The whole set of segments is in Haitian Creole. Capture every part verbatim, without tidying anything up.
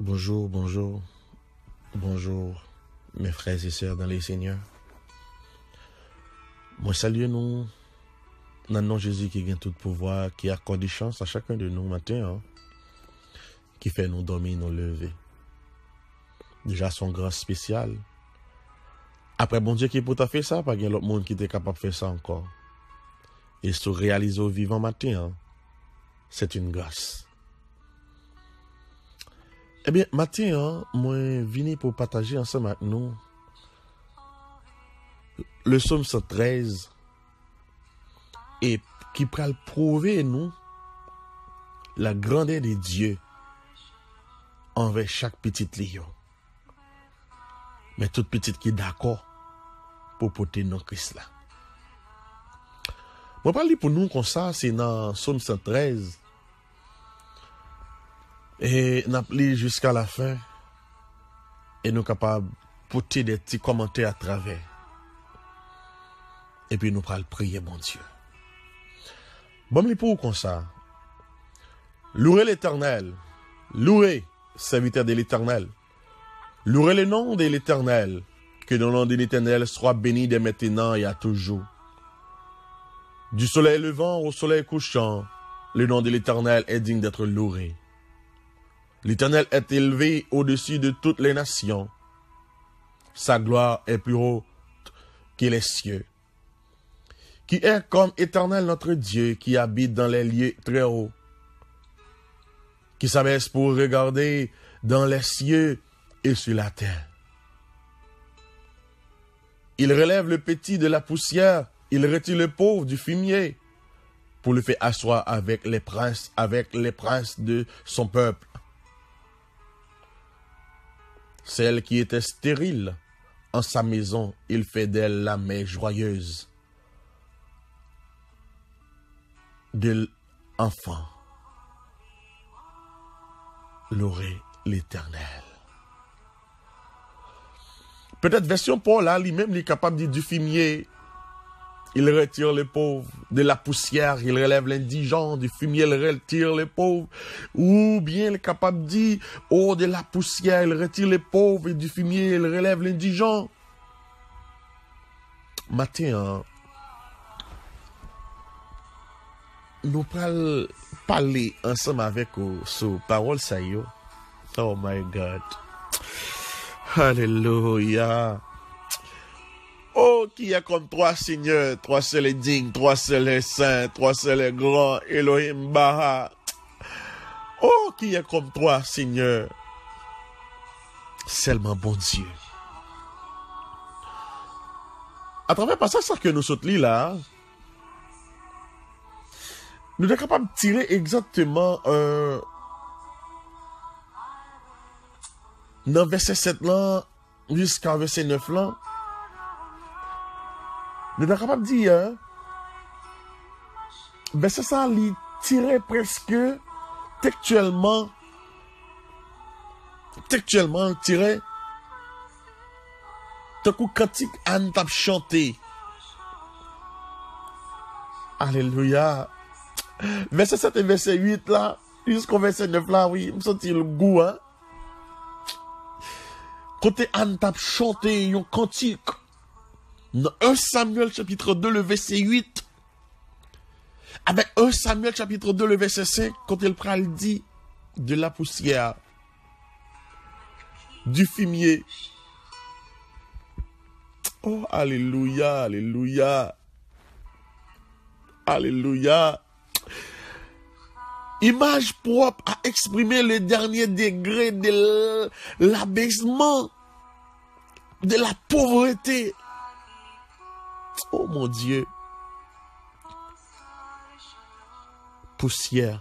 Bonjour, bonjour, bonjour, mes frères et sœurs dans le Seigneur. Mwen salye nou nan non Jezi ki gen tout pouvwa, ki akòde chans a chacun de nou maten an, ki fè nou dòmi, nou leve. Deja, se yon gras espesyal. Aprè Bondye ki pou ta fè sa, pa gen lòt moun ki te kapab fè sa ankò. E si w reyalize w vivan maten an, c'est une grâce. Ebyen, maten an, mwen vini pou pataje ansanm ak nou le Psaume cent treize, e ki pral pwouve nou la grandeur de Dieu anvè chak pitit li yo. Men tout pitit ki dakò pou pote non Kris la. Mwen pral li pou nou konsa, se nan Psaume cent treize. E n ap li jiska la fen. E nou kapab pote de ti kòmantè atravè. Epi nou pral priye Bondye. Ban m li pou ou konsa. Louez l'Éternel. Louez, serviteur de l'Éternel. Louez le nom de l'Éternel. Que le nom de l'Éternel soit béni dès maintenant et à toujours. Du soleil levant au soleil couchant, le nom de l'Éternel est digne d'être loué. L'Éternel est élevé au-dessus de toutes les nations. Sa gloire est plus haute que les cieux. Qui est comme Éternel notre Dieu, qui habite dans les lieux très hauts, qui s'abaisse pour regarder dans les cieux et sur la terre. Il relève le petit de la poussière, il retire le pauvre du fumier, pour le faire asseoir avec les princes, avec les princes de son peuple. Celle qui était stérile, en sa maison, il fait d'elle la mère joyeuse de l'enfant. Louez l'Éternel. Petèt vèsyon pa w la, li menm, li kapab di du fumier, il retire le pauvre, de la poussière, il relève l'indigent, du fumier, il retire le pauvre. Oubyen, li kapab di, oh, de la poussière, il retire le pauvre, et du fumier, il relève l'indigent. Maten an, nou pral pale ansanm avèk ou sou pawòl sa yo. Oh my God. Alelouya. Oh, qui est comme toi, Seigneur? Toi seul est digne, toi seul est saint, toi seul est grand, Elohim Baha. Oh, qui est comme toi, Seigneur? Sèlman Bondye. Atravè pasaj sa ke nou sot li la, nou te kapab tire egzakteman, euh, nan vèsè sèt lan jiska vèsè nèf lan, nou ta kapab di, hein, vèsè sa a, li tire prèske tekstyèlman, tekstyèlman, li tire tankou kantik Ann t ap chante. Alelouya. Vèsè sèt e vèsè uit la, jiska vèsè nèf la, wi, m santi l gou, hein. Kote Ann t ap chante yon kantik nan un Samuel chapitre deux, le verset huit, avec un Samuel chapitre deux, le verset cinq, kote l pral di, de la poussière, du fumier. Oh, alelouya, alelouya. Alelouya. Imaj pwòp a eksprime le dènye degre de l-, labesman, de la povrete. Oh mon Dieu. Pousyè,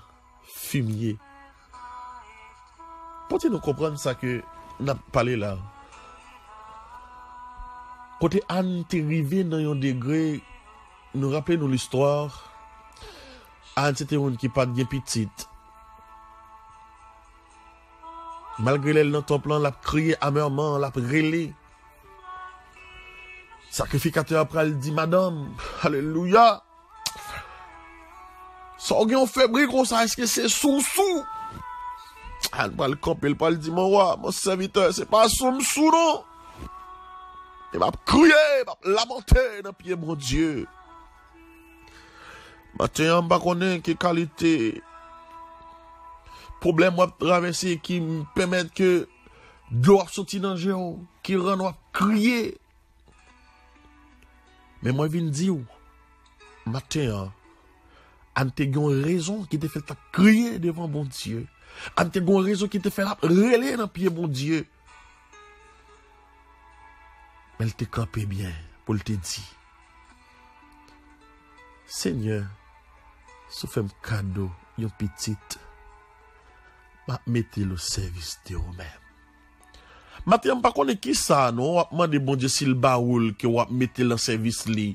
fimye. Pote nou konprann sa ke n ap pale la. Kote Ann te rive nan yon degre, nou raple nou listwa, Ann se te youn ki pa t gen pitit. Malgre lè l nan tanp lan, l ap kriye amèman, l ap rele. Sakrifikatè a pral di, madanm, alelouya, sa w gen yon febri konsa, èske se sousou? Ann pral kanpe, l pral di, "Mon wa, mon sèvitè, se pa sou m sou non. E m ap kriye, m ap lamante nan pye Bondye." Maten an, m pa konnen ki kalite pwoblèm w ap travèse ki pèmèt ke dlo ap soti nan je w, ki rann w ap kriye. Men mwen vin di w, maten an, Ann te gen yon rezon ki te fè l t ap kriye devan Bondye. Ann te gen yon rezon ki te fè l ap rele nan pye Bondye. Men l te kanpe byen pou l te di, "Senyè, si w fè m kado yon pitit, m ap mete l o sèvis de ou menm." Maten an, m pa konnen kisa non w ap mande Bondye si l ba ou l ke w ap mete l nan sèvis li.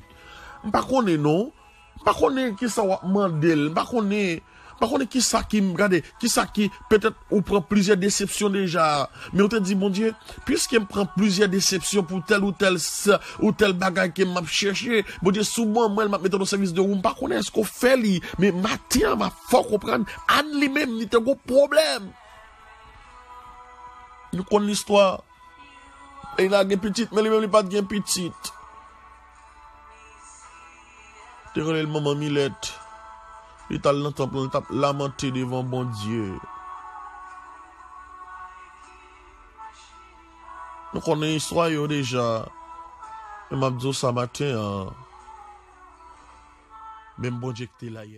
M pa konnen non. M pa konnen kisa w ap mande l. M pa konnen, m pa konnen kisa ki, gade, kisa ki, petèt ou pran plizyè desepsyon deja. Men ou te di, "Bondye, piske m pran plizyè desepsyon pou tèl ou tèl s-, ou tèl bagay ke m ap chèche, Bondye, si w ban mwen l, m ap mete l o sèvis de ou." M pa konnen èske w fè li, men maten an, m ap fè w konprann, Ann li menm, li te gon pwoblèm. Nou konn listwa. Li lage pitit, men li menm li pa t gen pitit. Te rele l manman milèt. Li t al nan tanp lan, li t ap lamante devan Bondye. Nou konnen istwa yo deja. Men m ap di w sa maten an. Menm Bondye ki te la yè.